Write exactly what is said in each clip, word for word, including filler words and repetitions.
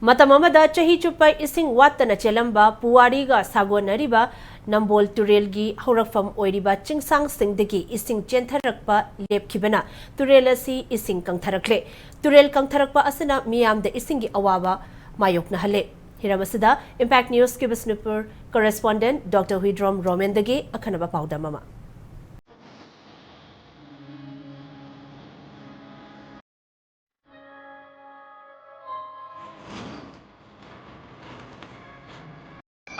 ꯃꯇꯝ ꯑꯃꯗ ꯆꯍꯤ ꯆꯨꯞꯄ ꯏꯁꯤꯡ ꯋꯥꯠꯇꯅ ꯆꯦꯜꯂꯝꯕ ꯄꯨꯋꯥꯔꯤꯒ ꯁꯥꯒꯣꯟꯅꯔꯤꯕ ꯅꯝꯕꯣꯜ ꯇꯨꯔꯦꯜꯒꯤ ꯍꯧꯔꯛꯐꯝ ꯑꯣꯏꯔꯤꯕ ꯆꯤꯡꯁꯥꯡꯁꯤꯡꯗꯒꯤ ꯏꯁꯤꯡ ꯆꯦꯟꯊꯔꯛꯄ ꯂꯦꯞꯈꯤꯕꯅ ꯇꯨꯔꯦꯜ ꯑꯁꯤ ꯏꯁꯤꯡ ꯀꯪꯊꯔꯛꯂꯦ꯫ ꯇꯨꯔꯦꯜ ꯀꯪꯊꯔꯛꯄ ꯑꯁꯤꯅ ꯃꯤꯌꯥꯝꯗ ꯏꯁꯤꯡꯒꯤ ꯑꯋꯥꯕ ꯃꯥꯌꯣꯛꯅꯍꯜꯂꯦ꯫ ꯍꯤꯔꯝ ꯑꯁꯤꯗ Impact News ꯀꯤ ꯕꯤꯁꯅꯨꯄꯨꯔ correspondent ꯗꯣꯛꯇꯔ ꯍꯨꯏꯗ꯭ꯔꯣꯝ ꯔꯣꯃꯦꯟꯗꯒꯤ ꯑꯈꯟꯅꯕ ꯄꯥꯎꯗꯝ ꯑꯃ꯫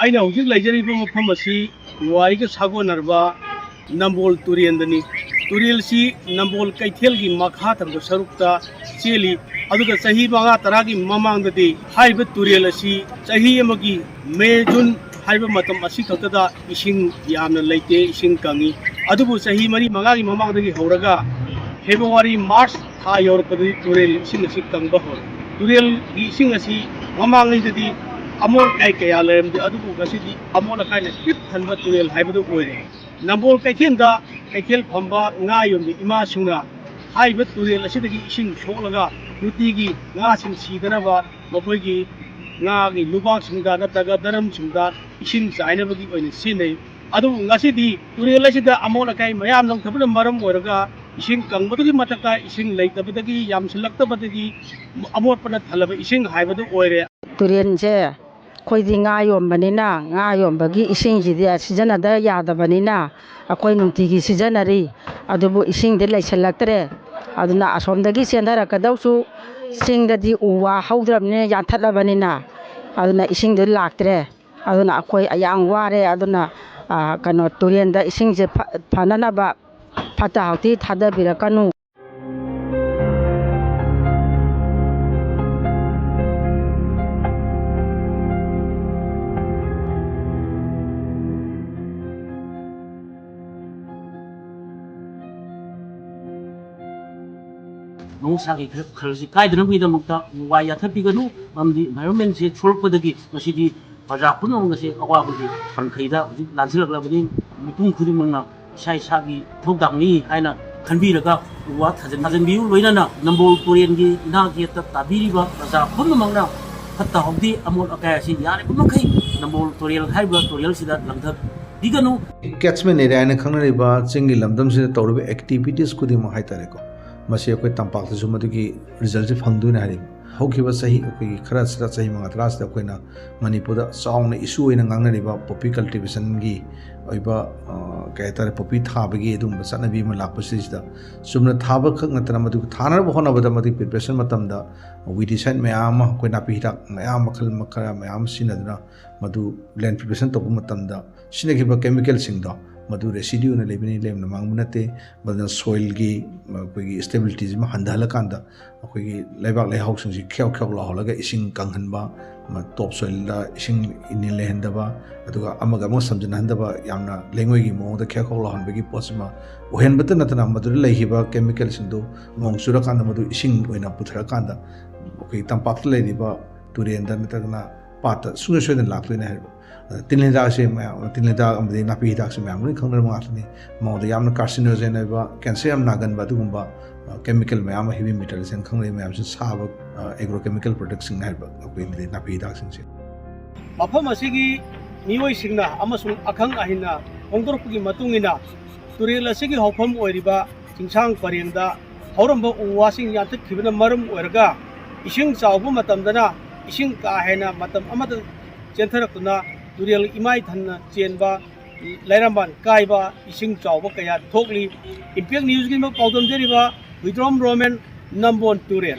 ꯑꯩꯅ ꯍꯧꯖꯤꯛ ꯂꯩꯖꯔꯤꯕ ꯃꯐꯝ ꯑꯁꯤ ꯄꯨꯋꯥꯔꯤꯒ ꯁꯥꯒꯣꯟꯅꯔꯕ ꯅꯝꯕꯣꯜ ꯇꯨꯔꯦꯜꯗꯅꯤ꯫ ꯇꯨꯔꯦꯜꯁꯤ ꯅꯝꯕꯣꯜ ꯀꯩꯊꯦꯜꯒꯤ ꯃꯈꯥ ꯊꯪꯕ ꯁꯔꯨꯛꯇ ꯆꯦꯜꯂꯤ꯫ ꯑꯗꯨꯒ ꯆꯍꯤ ꯃꯉꯥ ꯇꯔꯥꯒꯤ ꯃꯃꯥꯡꯗꯗꯤ ꯍꯥꯏꯔꯤꯕ ꯇꯨꯔꯦꯜ ꯑꯁꯤ ꯆꯍꯤ ꯑꯃꯒꯤ ꯃꯦ, ꯖꯨꯟ ꯍꯥꯏꯕ ꯃꯇꯝ ꯑꯁꯤ ꯈꯛꯇꯗ ꯏꯁꯤꯡ ꯌꯥꯝꯅ ꯂꯩꯇꯦ, ꯏꯁꯤꯡ ꯀꯪꯉꯤ꯫ ꯑꯗꯨꯕꯨ ꯆꯍꯤ ꯃꯔꯤ ꯃꯉꯥꯒꯤ ꯃꯃꯥꯡꯗꯒꯤ ꯍꯧꯔꯒ ꯐꯦꯕ꯭ꯔꯨꯋꯥꯔꯤ, ꯃꯥꯔꯆ ꯊꯥ ꯌꯧꯔꯛꯄꯗꯗꯤ ꯇꯨꯔꯦꯜ ꯏꯁꯤꯡ ꯑꯁꯤ ꯀꯪꯕ ꯍꯧꯔꯦ꯫ ꯇꯨꯔꯦꯜꯒꯤ ꯏꯁꯤꯡ ꯑꯁꯤ ꯃꯃꯥꯡꯉꯩꯗꯗꯤ ꯑꯃꯣꯠ ꯑꯀꯥꯏ ꯀꯌꯥ ꯂꯩꯔꯝꯗꯦ, ꯑꯗꯨꯕꯨ ꯉꯁꯤꯗꯤ ꯑꯃꯣꯠ ꯑꯀꯥꯏꯅ ꯄꯤꯛ ꯊꯟꯕ ꯇꯨꯔꯦꯜ ꯍꯥꯏꯕꯗꯨ ꯑꯣꯏꯔꯦ꯫ ꯅꯝꯕꯣꯜ ꯀꯩꯊꯦꯜꯗ ꯀꯩꯊꯦꯜ ꯐꯝꯕ ꯉꯥ ꯌꯣꯟꯕ ꯏꯃꯥꯁꯤꯡꯅ ꯍꯥꯏꯔꯤꯕ ꯇꯨꯔꯦꯜ ꯑꯁꯤꯗꯒꯤ ꯏꯁꯤꯡ ꯁꯣꯛꯂꯒ ꯅꯨꯡꯇꯤꯒꯤ ꯉꯥꯁꯤꯡ ꯁꯤꯗꯅꯕ ꯃꯈꯣꯏꯒꯤ ꯉꯥꯒꯤ ꯂꯨꯕꯥꯛꯁꯤꯡꯗ ꯅꯠꯇ꯭ꯔꯒ ꯗꯔꯝꯁꯤꯡꯗ ꯏꯁꯤꯡ ꯆꯥꯏꯅꯕꯒꯤ ꯑꯣꯏꯅ ꯁꯤꯖꯤꯟꯅꯩ꯫ ꯑꯗꯨꯕꯨ ꯉꯁꯤꯗꯤ ꯇꯨꯔꯦꯜ ꯑꯁꯤꯗ ꯑꯃꯣꯠ ꯑꯀꯥꯏ ꯃꯌꯥꯝ ꯂꯪꯊꯕꯅ ꯃꯔꯝ ꯑꯣꯏꯔꯒ ꯏꯁꯤꯡ ꯀꯪꯕꯗꯨꯒꯤ ꯃꯊꯛꯇ ꯏꯁꯤꯡ ꯂꯩꯇꯕꯗꯒꯤ, ꯌꯥꯝꯁꯤꯜꯂꯛꯇꯕꯗꯒꯤ ꯑꯃꯣꯠꯄꯅ ꯊꯜꯂꯕ ꯏꯁꯤꯡ ꯍꯥꯏꯕꯗꯨ ꯑꯣꯏꯔꯦ꯫ ꯇꯨꯔꯦꯜꯁꯦ ꯑꯩꯈꯣꯏꯗꯤ ꯉꯥ ꯌꯣꯟꯕꯅꯤꯅ, ꯉꯥ ꯌꯣꯟꯕꯒꯤ ꯏꯁꯤꯡꯁꯤꯗꯤ ꯁꯤꯖꯤꯟꯅꯗ ꯌꯥꯗꯕꯅꯤꯅ ꯑꯩꯈꯣꯏ ꯅꯨꯡꯇꯤꯒꯤ ꯁꯤꯖꯤꯟꯅꯔꯤ꯫ ꯑꯗꯨꯕꯨ ꯏꯁꯤꯡꯗꯤ ꯂꯩꯁꯤꯜꯂꯛꯇ꯭ꯔꯦ꯫ ꯑꯗꯨꯅ ꯑꯁꯣꯝꯗꯒꯤ ꯆꯦꯟꯊꯔꯛꯀꯗꯧꯁꯨ ꯆꯤꯡꯗꯗꯤ ꯎ ꯋꯥ ꯍꯧꯗ꯭ꯔꯕꯅꯤꯅ, ꯌꯥꯟꯊꯠꯂꯕꯅꯤꯅ, ꯑꯗꯨꯅ ꯏꯁꯤꯡꯗꯣ ꯂꯥꯛꯇ꯭ꯔꯦ꯫ ꯑꯗꯨꯅ ꯑꯩꯈꯣꯏ ꯌꯥꯝ ꯋꯥꯔꯦ꯫ ꯑꯗꯨꯅ, ꯑ, ꯀꯩꯅꯣ, ꯇꯨꯔꯦꯜꯗ ꯏꯁꯤꯡꯁꯦ ꯐ-, ꯐꯅꯅꯕ ꯐꯠꯇ ꯍꯥꯎꯊꯤ ꯊꯥꯗꯕꯤꯔꯛꯀꯅꯨ꯫ ꯃꯍꯧꯁꯥꯒꯤ ꯈꯜ-, ꯈꯜꯁꯤ ꯀꯥꯏꯗꯅꯕꯒꯤꯗꯃꯛꯇ ꯎ ꯋꯥ ꯌꯥꯟꯊꯠꯄꯤꯒꯅꯨ, ꯃꯔꯝꯗꯤ environment ꯁꯦ ꯁꯣꯛꯂꯛꯄꯗꯒꯤ ꯉꯁꯤꯗꯤ ꯄ꯭ꯔꯖꯥ ꯄꯨꯝꯅꯃꯛ ꯑꯁꯤ ꯑꯋꯥꯕꯒꯤ ꯈꯟꯈꯩꯗ ꯍꯧꯖꯤꯛ ꯂꯥꯟꯁꯤꯜꯂꯛꯂꯕꯅꯤ꯫ ꯃꯤꯄꯨꯝ ꯈꯨꯗꯤꯡꯃꯛꯅ ꯏꯁꯥ ꯏꯁꯥꯒꯤ ꯏꯊꯧꯗꯥꯡꯅꯤ ꯍꯥꯏꯅ ꯈꯟꯕꯤꯔꯒ ꯎ ꯋꯥ ꯊꯥꯖꯤꯟ-, ꯊꯥꯖꯤꯟꯕꯤꯌꯨ꯫ ꯂꯣꯏꯅꯅ ꯅꯝꯕꯣꯜ ꯇꯨꯔꯦꯜꯒꯤ ꯏꯅꯥꯛ ꯌꯦꯠꯇ ꯇꯥꯕꯤꯔꯤꯕ ꯄ꯭ꯔꯖꯥ ꯄꯨꯝꯅꯃꯛꯅ ꯐꯠꯇ ꯍꯥꯎꯗꯤ ꯑꯃꯣꯠ ꯑꯀꯥꯏ ꯑꯁꯤ ꯌꯥꯔꯤꯕ ꯃꯈꯩ ꯅꯝꯕꯣꯜ ꯇꯨꯔꯦꯜ ꯍꯥꯏꯔꯤꯕ ꯇꯨꯔꯦꯜꯁꯤꯗ ꯂꯪꯊꯕꯤꯒꯅꯨ꯫ Catchment area ꯍꯥꯏꯅ ꯈꯪꯅꯔꯤꯕ ꯆꯤꯡꯒꯤ ꯂꯝꯗꯝꯁꯤꯗ ꯇꯧꯔꯤꯕ activities ꯈꯨꯗꯤꯡꯃꯛ ꯍꯥꯏꯇꯥꯔꯦꯀꯣ, ꯃꯁꯤ ꯑꯩꯈꯣꯏ ꯇꯝꯄꯥꯛꯇꯁꯨ ꯃꯗꯨꯒꯤ resultꯁꯦ ꯐꯪꯗꯣꯏꯅꯦ ꯍꯥꯏꯔꯤꯕ꯫ ꯍꯧꯈꯤꯕ ꯆꯍꯤ, ꯑꯩꯈꯣꯏꯒꯤ ꯈꯔ ꯁꯤꯗ, ꯆꯍꯤ ꯃꯉꯥ ꯇꯔꯥꯁꯤꯗ ꯑꯩꯈꯣꯏꯅ ꯃꯅꯤꯄꯨꯔꯗ ꯆꯥꯎꯅ issue ꯑꯣꯏꯅ ꯉꯥꯡꯅꯔꯤꯕ poppy cultivationꯒꯤ ꯑꯣꯏꯕ, ꯑ, ꯀꯩ ꯍꯥꯏꯇꯥꯔꯦ, poppy ꯊꯥꯕꯒꯤ ꯑꯗꯨꯒꯨꯝꯕ ꯆꯠꯅꯕꯤ ꯑꯃ ꯂꯥꯛꯄꯁꯤꯗꯩꯁꯤꯗ, ꯆꯨꯝꯅ ꯊꯥꯕ ꯈꯛ ꯅꯠꯇꯅ ꯃꯗꯨ ꯊꯥꯅꯅꯕ ꯍꯣꯠꯅꯕꯗ ꯃꯗꯨꯒꯤ preparation ꯃꯇꯝꯗ weedicide ꯃꯌꯥꯝ ꯑꯃ, ꯑꯩꯈꯣꯏ ꯅꯥꯄꯤ ꯍꯤꯗꯥꯛ ꯃꯌꯥꯝ, ꯃꯈꯜ ꯃꯈꯜ ꯃꯌꯥꯝ ꯑꯃ ꯁꯤꯖꯤꯟꯅꯗꯨꯅ ꯃꯗꯨ land preparation ꯇꯧꯕ ꯃꯇꯝꯗ ꯁꯤꯖꯤꯟꯅꯈꯤꯕ chemicalꯁꯤꯡꯗꯣ ꯃꯗꯨ residue ꯑꯣꯏꯅ ꯂꯩꯕꯅꯤ, ꯂꯩꯕꯅ ꯃꯥꯡꯕ ꯅꯠꯇꯦ꯫ ꯃꯗꯨꯅ soilꯒꯤ, ꯑꯩꯈꯣꯏꯒꯤ stabilityꯁꯤꯃ ꯍꯟꯊꯍꯜꯂꯀꯥꯟꯗ ꯑꯩꯈꯣꯏꯒꯤ ꯂꯩꯕꯥꯛ ꯂꯩꯍꯥꯎꯁꯤꯡꯁꯤ ꯈ꯭ꯌꯧ ꯈ꯭ꯌꯧ ꯂꯥꯎꯍꯜꯂꯒ ꯏꯁꯤꯡ ꯀꯪꯍꯟꯕ, ꯃ-, top soilꯗ ꯏꯁꯤꯡ ꯏꯅꯤꯜ ꯂꯩꯍꯟꯗꯕ, ꯑꯗꯨꯒ ꯑꯃꯒ ꯑꯃꯒ ꯁꯝꯖꯤꯟꯅꯍꯟꯗꯕ, ꯌꯥꯝꯅ ꯂꯩꯉꯣꯏꯒꯤ ꯃꯑꯣꯡꯗ ꯈ꯭ꯌꯧ ꯈ꯭ꯌꯧ ꯂꯥꯎꯍꯟꯕꯒꯤ ꯄꯣꯠꯁꯤꯃ ꯑꯣꯏꯍꯟꯕꯇ ꯅꯠꯇꯅ ꯃꯗꯨꯗ ꯂꯩꯈꯤꯕ chemicalꯁꯤꯡꯗꯨ ꯅꯣꯡ ꯆꯨꯔꯀꯥꯟꯗ ꯃꯗꯨ ꯏꯁꯤꯡ ꯑꯣꯏꯅ ꯄꯨꯊꯔꯀꯥꯟꯗ ꯑꯩꯈꯣꯏꯒꯤ ꯇꯝꯄꯥꯛꯇ ꯂꯩꯔꯤꯕ ꯇꯨꯔꯦꯟꯗ ꯅꯠꯇ꯭ꯔꯒꯅ ꯄꯥꯠꯇ ꯁꯨꯡꯁꯣꯏ ꯁꯣꯏꯗꯅ ꯂꯥꯛꯇꯣꯏꯅꯦ ꯍꯥꯏꯕ꯫ ꯑꯗ ꯇꯤꯜ ꯍꯤꯗꯥꯛꯁꯦ ꯃꯌꯥꯝ, ꯇꯤꯜ ꯍꯤꯗꯥꯛ ꯑꯃꯗꯤ ꯅꯥꯄꯤ ꯍꯤꯗꯥꯛꯁꯦ ꯃꯌꯥꯝ ꯂꯣꯏ ꯈꯪꯅꯔꯕ ꯉꯥꯛꯇꯅꯤ꯫ ꯃꯉꯣꯟꯗ ꯌꯥꯝꯅ carcinogen ꯑꯣꯏꯕ, cancer ꯌꯥꯝ ꯅꯥꯒꯟꯕ ꯑꯗꯨꯒꯨꯝꯕ, ꯑ, chemical ꯃꯌꯥꯝ ꯑꯃ, heavy metals ꯍꯥꯏꯅ ꯈꯪꯅꯔꯤꯕ ꯃꯌꯥꯝꯁꯤ ꯁꯥꯕ, ꯑ, agrochemical productꯁꯤꯡ ꯍꯥꯏꯕ ꯑꯩꯈꯣꯏ ꯃꯗꯩ ꯅꯥꯄꯤ ꯍꯤꯗꯥꯛꯁꯤꯡꯁꯦ꯫ ꯃꯐꯝ ꯑꯁꯤꯒꯤ ꯃꯤꯑꯣꯏꯁꯤꯡꯅ ꯑꯃꯁꯨꯡ ꯑꯈꯪ ꯑꯍꯩꯅ ꯐꯣꯡꯗꯣꯔꯛꯄꯒꯤ ꯃꯇꯨꯡ ꯏꯟꯅ ꯇꯨꯔꯦꯜ ꯑꯁꯤꯒꯤ ꯍꯧꯐꯝ ꯑꯣꯏꯔꯤꯕ ꯆꯤꯡꯁꯥꯡ ꯄꯔꯦꯡꯗ ꯍꯧꯔꯝꯕ ꯎ ꯋꯥꯁꯤꯡ ꯌꯥꯟꯊꯠꯈꯤꯕꯅ ꯃꯔꯝ ꯑꯣꯏꯔꯒ ꯏꯁꯤꯡ ꯆꯥꯎꯕ ꯃꯇꯝꯗꯅ ꯏꯁꯤꯡ ꯀꯥ ꯍꯦꯟꯅ ꯃꯇꯝ ꯑꯃꯗ ꯆꯦꯟꯊꯔꯛꯇꯨꯅ ꯇꯨꯔꯦꯜ ꯏꯃꯥꯏ ꯊꯟꯅ ꯆꯦꯟꯕ, ꯂꯩꯔꯝꯕꯥꯟ ꯀꯥꯏꯕ, ꯏꯁꯤꯡ ꯆꯥꯎꯕ ꯀꯌꯥ ꯊꯣꯛꯂꯤ꯫ Impact Newsꯀꯤ ꯄꯥꯎꯗꯝꯖꯔꯤꯕ ꯍꯨꯏꯗ꯭ꯔꯣꯝ ꯔꯣꯃꯦꯟ, ꯅꯝꯕꯣꯟ ꯇꯨꯔꯦꯜ꯫